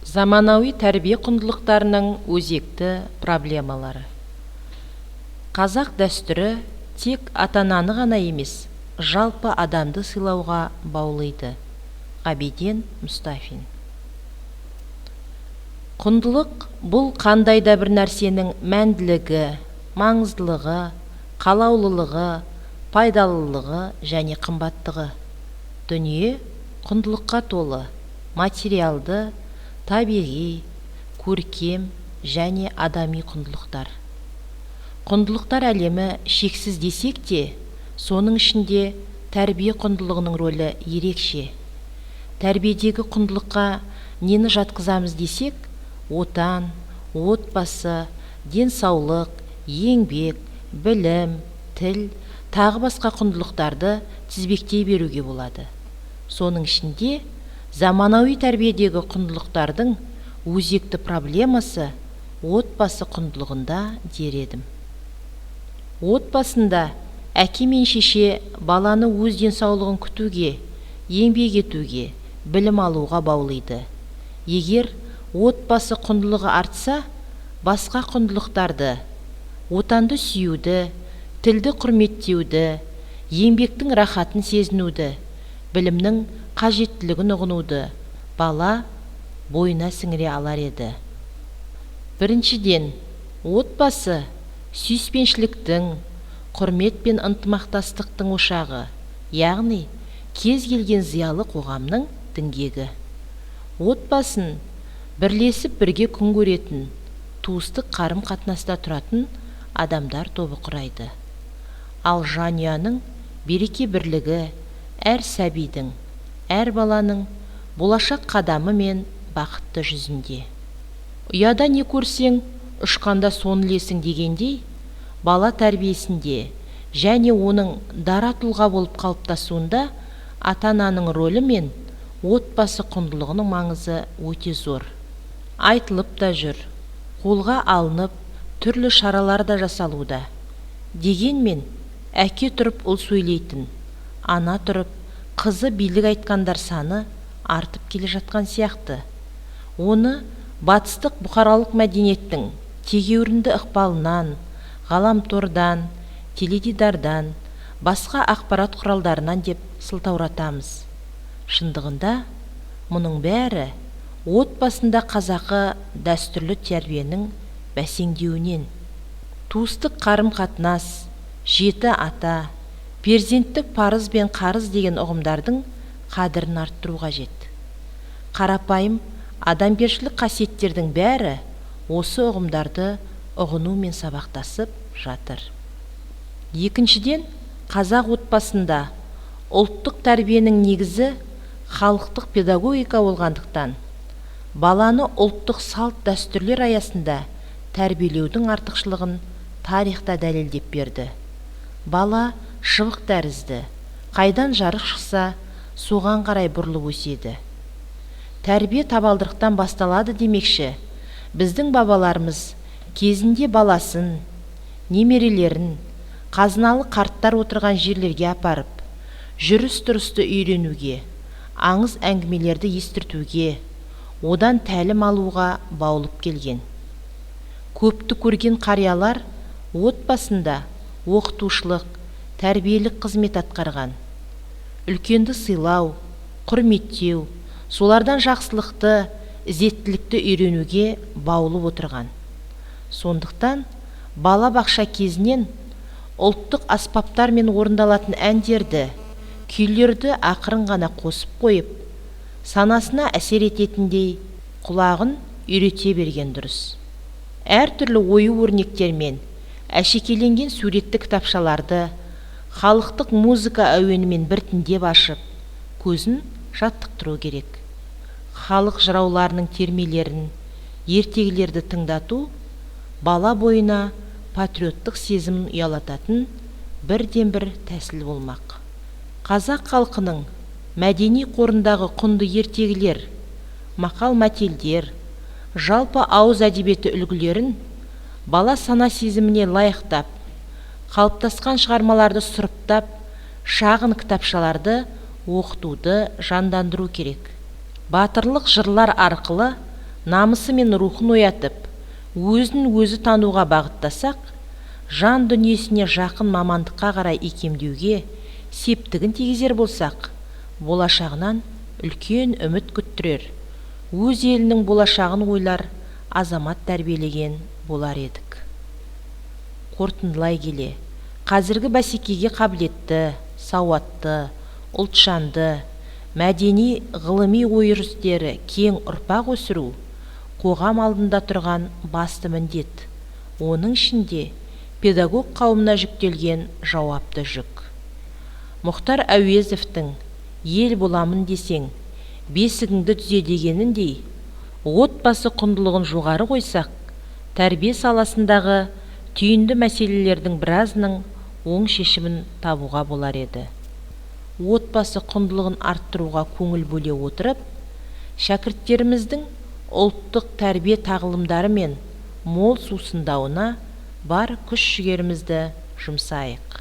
Заманауи тәрбие құндылықтарының өзекті проблемалары. Қазақ дәстүрі тек ата-ананы ғана емес, жалпы адамды сыйлауға баулиды. Ғабиден Мұстафин. Құндылық – бұл қандай да бір нәрсенің мәнділігі, маңыздылығы, қалаулылығы, пайдалылығы және қымбаттығы. Дүние құндылыққа толы: материалды, табиғи, көркем және адами құндылықтар. Құндылықтар әлемі шексіз десек те, соның ішінде тәрбие құндылығының рөлі ерекше. Тәрбиедегі құндылыққа нені жатқызамыз десек, отан, отбасы, денсаулық, еңбек, білім, тіл, тағы басқа құндылықтарды тізбектей беруге болады. Соның ішінде заманауи тәрбиедегі құндылықтардың өзекті проблемасы отбасы құндылығында дер едім. Отбасында әке мен шеше баланы өз денсаулығын күтуге, еңбек етуге, білім алуға баулиды. Егер отбасы құндылығы артса, басқа құндылықтарды – отанды сүюді, тілді құрметтеуді, еңбектің рахатын сезінуді, білімнің қажеттілігін ұғынуды бала бойына сіңіре алар еді. Біріншіден, отбасы – сүйіспеншіліктің, құрмет пен ынтымақтастықтың ошағы, яғни кез келген зиялы қоғамның діңгегі. Отбасын бірлесіп, бірге күн көретін, туыстық қарым-қатынаста тұратын адамдар тобы құрайды. Ал жанұяның береке-бірлігі әр сәбидің, әр баланың болашақ қадамы мен бақытты жүзінде. Ұяда не көрсең, ұшқанда соны ілесің дегендей, бала тәрбиесінде және оның дара тұлға болып қалыптасуында ата-ананың рөлі мен отбасы құндылығының маңызы өте зор. Айтылып та жүр, қолға алынып, түрлі шаралар да жасалуда. Дегенмен әке тұрып ұл сөйлейтін, ана тұрып қызы билік айтқандар саны артып келе жатқан сияқты. Оны батыстық бұқаралық мәдениеттің тегеурінді ықпалынан, ғаламтордан, теледидардан, басқа ақпарат құралдарынан деп сылтауратамыз. Шындығында мұның бәрі отбасында қазақы дәстүрлі тәрбиенің бәсеңдеуінен. Туыстық қарым-қатынас, жеті ата, перзенттік парыз бен қарыз деген ұғымдардың қадірін арттыру қажет. Қарапайым адамгершілік қасиеттердің бәрі осы ұғымдарды ұғынумен сабақтасып жатыр. Екіншіден, қазақ отбасында ұлттық тәрбиенің негізі халықтық педагогика болғандықтан, баланы ұлттық салт-дәстүрлер аясында тәрбиелеудің артықшылығын тарихта дәлелдеп берді. Бала шыбық тәрізді, қайдан жарық шықса, соған қарай бұрылып өседі. Тәрбие табалдырықтан басталады демекші, біздің бабаларымыз кезінде баласын, немерелерін қазыналы қарттар отырған жерлерге апарып, жүріс-тұрысты үйренуге, аңыз әңгімелерді естіртуге, одан тәлім алуға баулып келген. Көпті көрген қариялар отбасында оқытушылық, тәрбиелік қызмет атқарған. Үлкенді сыйлау, құрметтеу, солардан жақсылықты, ізеттілікті үйренуге баулып отырған. Сондықтан бала бақша кезінен ұлттық аспаптармен орындалатын әндерді, күйлерді ақырын ғана қосып қойып, санасына әсер ететіндей құлағын үйрете берген дұрыс. Әртүрлі ою-өрнектермен әшекейленген суретті кітапшаларды халықтық музыка әуенімен біртіндеп ашып, көзін жаттықтыру керек. Халық жырауларының термелерін, ертегілерді тыңдату бала бойына патриоттық сезімін ұялататын бірден-бір тәсіл болмақ. Қазақ халқының мәдени қорындағы құнды ертегілер, мақал-мәтелдер, жалпы ауыз әдебиеті үлгілерін бала сана-сезіміне лайықтап қалыптасқан шығармаларды сұрыптап, шағын кітапшаларды оқытуды жандандыру керек. Батырлық жырлар арқылы Намысы мен рухын оятып, өзін өзі тануға бағыттасақ, жан дүниесіне жақын мамандыққа қарай икемдеуге септігін тигізер болсақ, болашағынан үлкен үміт күттірер, өз елінің болашағын ойлар азамат тәрбиелеген болар едік. Қорытындылай келе, қазіргі бәсекеге қабілетті, сауатты, ұлтжанды, мәдени, ғылыми ой-өрістері кең ұрпақ өсіру қоғам алдында тұрған басты міндет, оның ішінде педагог қауымына жүктелген жауапты жүк. Мұхтар Әуезовтің «Ел боламын десең, бесігіңді түзе» дегеніндей, отбасы құндылығын жоғары қойсақ, тәрбие саласындағы түйінді мәселелердің біразының оң шешімін табуға болар еді. Отбасы құндылығын арттыруға көңіл бөле отырып, шәкірттеріміздің ұлттық тәрбие тағылымдарымен мол сусындауына бар күш-жігерімізді жұмсайық.